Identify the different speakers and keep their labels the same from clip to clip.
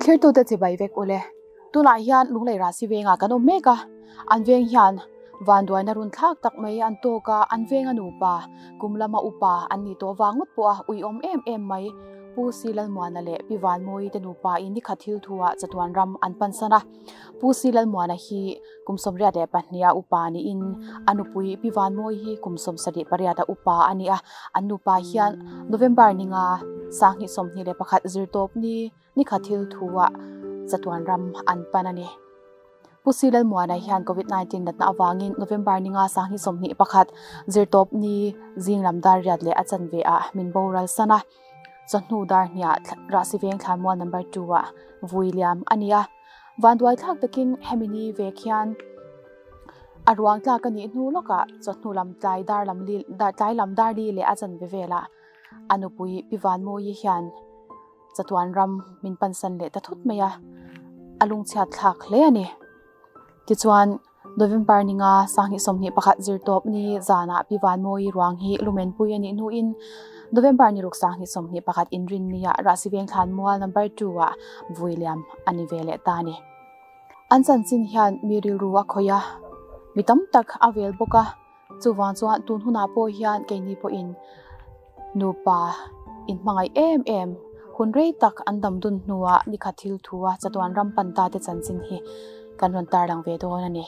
Speaker 1: Thirtute chibai vek ule. Tunah hian Lunglei Rasi vengah kan awm mek a, an veng hian vanduaina run thlak tak mai an tawk a, an venga nupa kum lama upa an nih tawh vang ngawt pawh a uiawm em em mai. Pu Si Lalmuana leh Pi Vanmawii te nupa in nikhat thil thu ah chatuan ram an pansan a. Pu Si Lalmuana hi kum 82 a upa niin a nupui Pi Vanmawii hi kum 78 a upa a ni a. An nupa hian November ninga 2021 zirtawp ni nikhat thil thu ah chatuan ram an pan a ni. Pu Si Lalmuana hian Covid 19 natna avangin November ninga 2021 zirtawp ni zing lam dar riat leh a chanve ah min boral san a. Chawhnu dar hniah Rahsi Veng Thlanmual Number 2 ah vui liam a ni a. Vanduai thlak takin hemi ni vek hian a ruang tlak a nih hnu lawkah chawhnu lam tlai dar lam li tlai lam dar li leh a chanve velah a nupui Pi Vanmawii hian chatuan ram min pansan leh ta thut mai a, a lungchhiat thlak hle a ni. Tichuan November ninga 2021 zirtawp ni zanah Pi Vanmawii ruang hi lumenpui a nih hnuin November ni ruk 2021 inrin nia Rahsi Veng Thlanmual Number 2 ah vui liam a ni ve leh ta a ni. An chanchin hian mi rilru a khawih a, mi tam tak a vel bawk a, chuvang chuan tun hunah pawh hian keini pawhin nupa inhmangaih em em hun rei tak an dam dun hnuah nikhat thil thu a chatuan ram pan ta te chanchin hi kan rawn tarlang ve dawn a ni.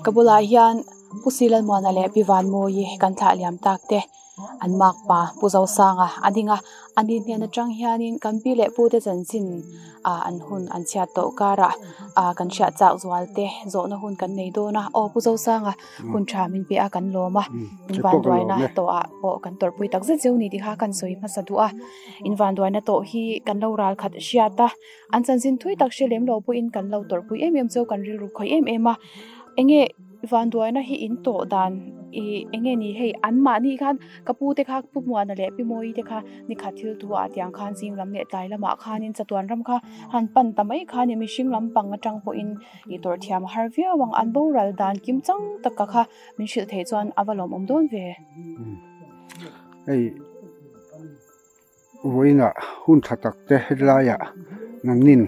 Speaker 1: Ka bulah hian Pu Si Lalmuana leh Pi Vanmawii kan thlah liam tak te an makpa Pu Zosanga a ding a. Ani hnen atang hianin kan pi leh pute chanchin ah an hun an chhiat tawh karah ah kan hriat chak zual te zawhna hun kan nei dawn a. Aw Pu Zosanga hun tha min pe a kan lawm a, in vanduaina tawh ah pawh kan tawrhpui tak zet zeuh ni tih kha kan sawi hmasa duh a. In vanduaina tawh hi kan lo ral khat hriat a, an chanchin thui tak hre lem lo pawhin kan lo tawrhpui em em chu kan rilru khawih em em a. Enge vanduaina hi in tawh dan ih enge ni hei an mahni khan ka pu te kha Pu Muana leh Pi Mawi te kha nikhat thil thu ah tiang khan zing lam leh tlai lamah khanin chatuan ram kha han pan ta mai kha ni mihring lampang atang pawhin ih tawrh thiam a har viau ang an boral dan kim chang taka kha min hrilh theih chuan a va lawmawm dawn ve.
Speaker 2: Hei. Vawiinah hun tha tak te helaiah nangnin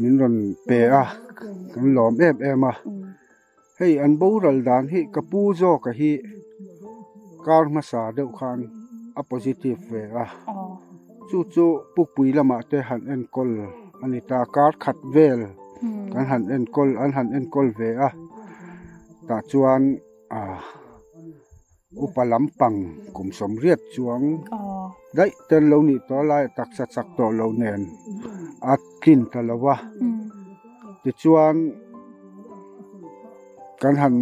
Speaker 2: min rawn pe a, kan lawm em em a. Hei an boral dan hi ka pu zawka hi kar hmasa deuh khan a positive ve a, chu chu pukpui lamah te han enkawl a ni ta, kar khat vel kan han enkawl an han enkawl ve a, tah chuan ah. Upa lampang kum sawmriat chuang daih te an lo nih tawh lai a taksa chak tawh lo nen a tlin ta lo a, tichuan kan han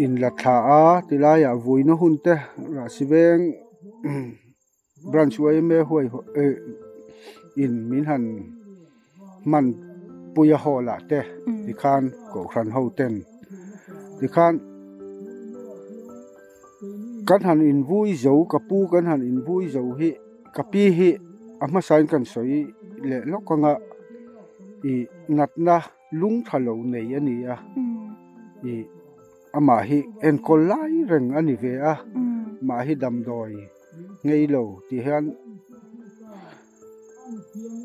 Speaker 2: inla thla a tilaiah vuina hun te Rahsiveng Branch yma huai in min han hman pui a hall ah te tikhan kohhran ho ten tikhan kan han invui zo ka pu kan han invui zo hi ka pi hi a hmasa in kan sawi leh lawk anga ih natna lung tha lo nei a ni a ih. Amah hi enkawl lai reng a ni ve a, mah hi damdawi ngei lo tih hian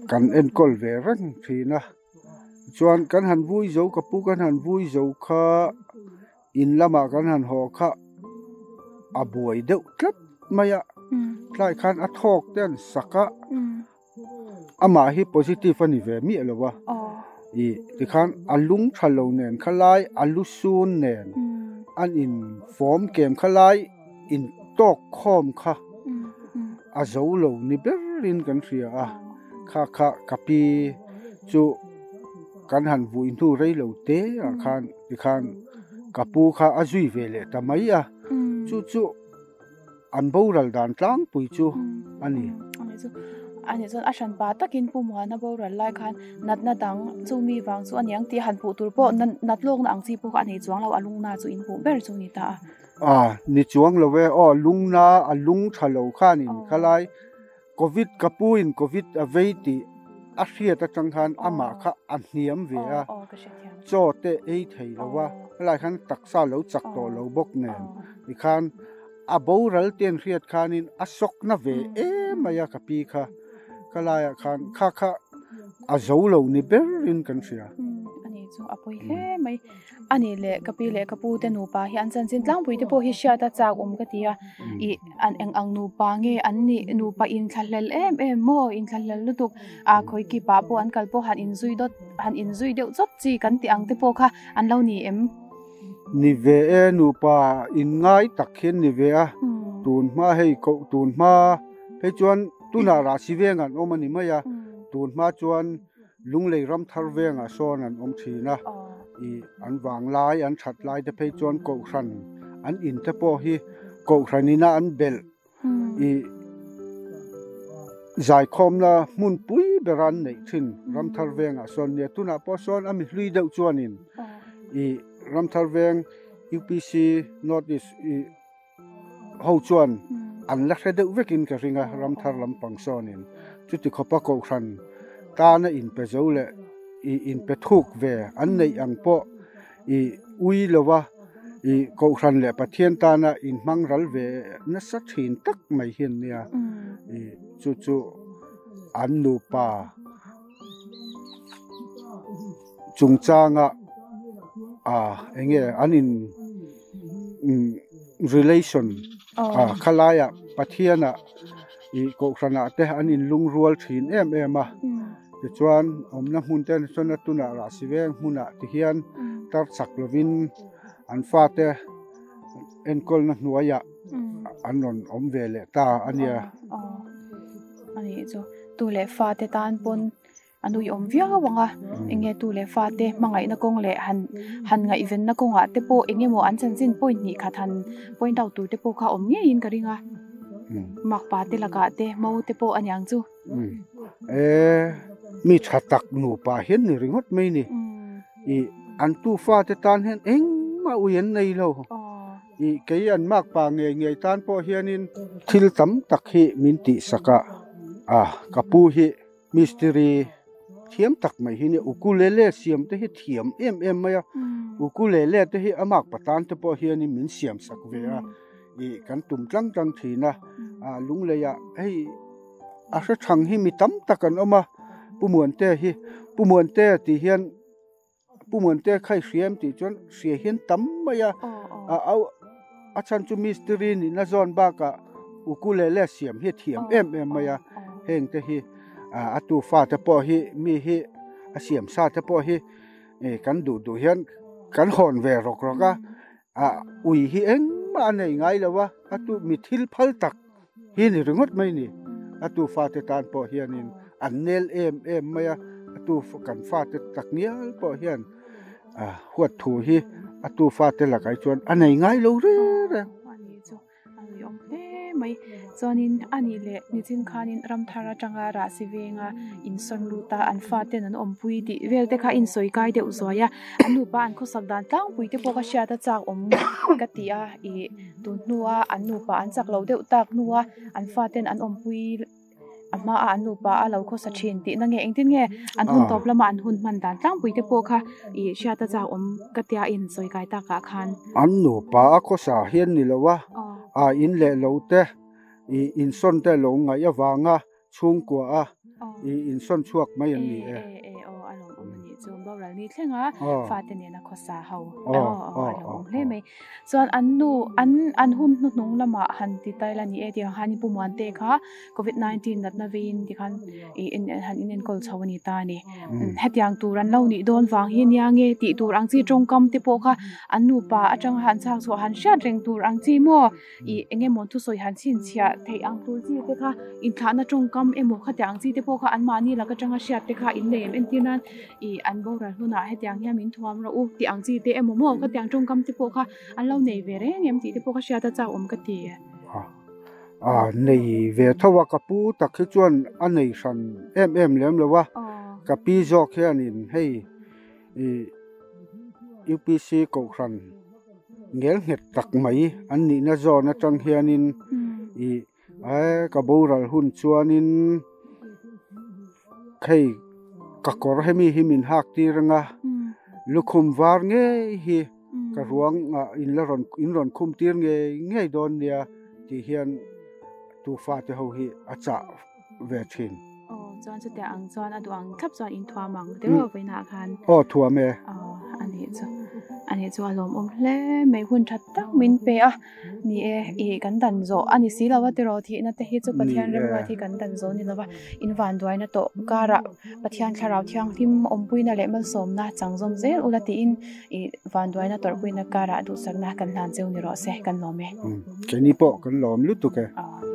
Speaker 2: kan enkawl ve reng thin a. Chuan kan han vui zo ka pu kan han vui zo kha in lamah kan han haw kha a buai deuh tlat mai a, tlai khan a thawk te an sak a. Amah hi positive a ni ve miah lo a, ih tikhan a lung tha lo nen khalai a lu sun nen an in fawm kem khalai in tawk khawm kha a zo lo ni berin kan hria a, kha kha ka pi chu kan han vui hnu rei lo te ah khan tikhan ka pu kha a zui ve leh ta mai a, chu chu. An boral dan tlangpui chu a ni.
Speaker 1: Ani chuan a hran pa takin Pu Muana boral lai khan natna dang chu mi vang chu a niang tih han hmuh tur pawh nat lawkna ang chi pawh kha a nei chuang lo, a lungna chu in hmuh ber chu a ni ta a.
Speaker 2: A ni chuang lo e, aw lungna a lung tha lo khanin khalai Covid ka pu in Covid a vei tih a hriat atang khan amah kha a hniam ve a, chaw te ei thei lo a, helai khan taksa lo chak tawh lo bawk nen tikhan a boral te an hriat khanin a sawkna ve em mai a ka pi kha ka laiah khan kha kha a zo lo ni berin kan hria.
Speaker 1: Ani chu a pawi hle mai. A nih leh ka pi leh ka pu te nupa hi an chanchin tlangpui te pawh hi hriat a chak awm ka ti a, ih an eng ang nupa nge an nih nupa inthlahlel em em maw inthlahlel lutuk a khawi kip ah pawh an kal pawh han inzui dawt han inzui deuh chawt chi kan tih ang te pawh kha an lo ni em?
Speaker 2: Ni ve e nupa inngai tak hian ni ve a, tun hma hei koh tun hma phei chuan tunah rahsi veng an awm a ni mai a, tun hma chuan Lunglei ram thar vengah sawn an awm thin a, ih an vang lai an that lai te phei chuan kohhran an in te pawh hi kohhran ina an belh ih zaikhawmna hmunpui bera an neih thin ram thar vengah sawn nia tunah pawh sawn a mi hlui deuh chuanin ih ram thar veng UPC North East ih ho chuan an la hre deuh vekin ka ring a, ramthar lampang sawnin chuti khawpa kohhran tana inpe zo leh ih inpe thuk ve an neih ang pawh ih ui lova ih kohhran leh Pathian tana inhmang ral ve nasa thin tak mai hi an nia ih chu chu an nupa chungchanga ah enge an in relation ah khalaiah Pathianah ih kohhranah te an inlungrual thin em em a tichuan awmna hmun te chuan a tunah rahsi veng hmunah ti hian tar chak lovin an fate enkawlna hnuaiah an rawn awm ve leh ta a nia.
Speaker 1: nih chu. Tu leh fate tan pawn a nuiawm viau ang a, enge tu leh fate hmangaihna kawng leh han han ngaihvenna kawngah te pawh eng emaw an chanchin point hnih khat han point out tur te pawh kha awm ngeiin ka ring a, makpa te lakah te mo te pawh a niang chu.
Speaker 2: E mi tha tak nupa hian ni ringawt mai ni. I an tu fate tan hian engmah ui an nei lo. I kei an makpa ngei ngei tan pawh hianin thil tam tak hi min tihsak a, a ka pu hi mistiri thiam tak mai hi nia ukulele siam te hi thiam em em mai a, ukulele te hi a makpa tan te pawh hianin min siam sak ve a, i kan tum tlang tlang thin a, a lungleiah hei a hre thang hi mi tam tak an awm a, Pu Muantea hi Pu Muantea tih hian. Pu Muante kha i hria em tih chuan hria hian tam mai a, a au a chhan chu mistiri nihna zawn bakah ukulele siam hi a thiam em em mai a, heng te hi a tu fate pawh hi mi hi a siam sa te pawh hi kan duh duh hian kan hawn ve rawk rawk a, a ui hi engmah a nei ngai lo a, a tu mi thil phal tak hi ni ringawt mai ni. A tu fate tan pawh hianin an nel em em mai a, a tu kan fate tak ngial pawh hian huat thu hi a tu fate lakah hi chuan a nei ngai lo reng reng.
Speaker 1: A nih chu a nuihawm hle mai. Chuanin a nih leh nichin khanin ramthar atanga rahsi venga insawn lut a, an faten an awmpui tih vel te kha a insawi kai deuh zuai a, an nupa an khawsak dan tlangpui te pawh ka hriat a chak awm ka ti a, ih. Tun hnua an nupa an chak lo deuh tak hnua an faten an awmpui a hmaa an nupa a lo khawsa thin tihna nge engtin nge an hun tawp lama an hun hman dan tlangpui te pawh kha ih hriat a chak awm ka tia in sawi kai takah khan.
Speaker 2: An nupa a khawsa hian ni lo a, a in leh lo te ih insawn te lo ngaih avanga chhungkua a i insawn chhuak mai an ni e.
Speaker 1: E aw a lawm awm a nih chu boral ni thleng a fate nena khawsa ho aw aw a lawm awm hle mai chuan an nu an an hun hnuhnung lamah han ti tai la ni e tih ang khan Pu Muante kha covid 19 natna veiin tikhan i in han inenkawl chho a ni ta a ni hetiang tur an lo nih dawn vang hi nia nge tih tur ang chi tawngkam te pawh kha an nupa atanga han chhak chhuah han hriat reng tur ang chi maw Ih eng emaw thusawi han chhinchhiah theih ang tur chi te kha inthlahna tawngkam emaw khatiang ang chi te pawh kha anmahni lak atanga hriat te kha in nei em entir nan ih an boral hunah hetiang hian min thuam rawh u tih ang chi te emaw maw khatiang tawngkam te pawh kha an lo nei ve reng em tih te pawh kha hriat a chak awm ka ti.
Speaker 2: A nei ve tho a ka pu tak hi chuan a nei hran em em lem lo a ka pi zawk hianin hei ih UPC kohhran ngel nghet tak mai an nihna zawn atang hianin ih eh ka boral hun chuanin hei ka kawr hemi hi min hak tir anga lukhum var ngei hi ka ruang ah in la rawn in rawn khum tir ngei ngei dawn nia tih hian tu fate ho hi a chah ve thin.
Speaker 1: Aw chuan chutiang ang chuan a duh ang thlap chuan in thuam ang tiraw vawiinah khan.
Speaker 2: Aw thuam e.
Speaker 1: Aw a nih chu a nih chu a lawmawm hle mai hun tha tak min pe a ni e ih kan dan zawh a ni si lo a tiraw thihna te hi chu Pathian remruat hi kan dan zawh a ni lo va in vanduaina tawh karah Pathian thlarau thianghlim awmpuina leh malsawmna chang zawm zel ula tiin ih vanduaina tawrhpuina karah duhsakna kan hlan cheu ni rawh se kan lawm e.
Speaker 2: Keini pawh kan lawm lutuk e.
Speaker 1: Aw.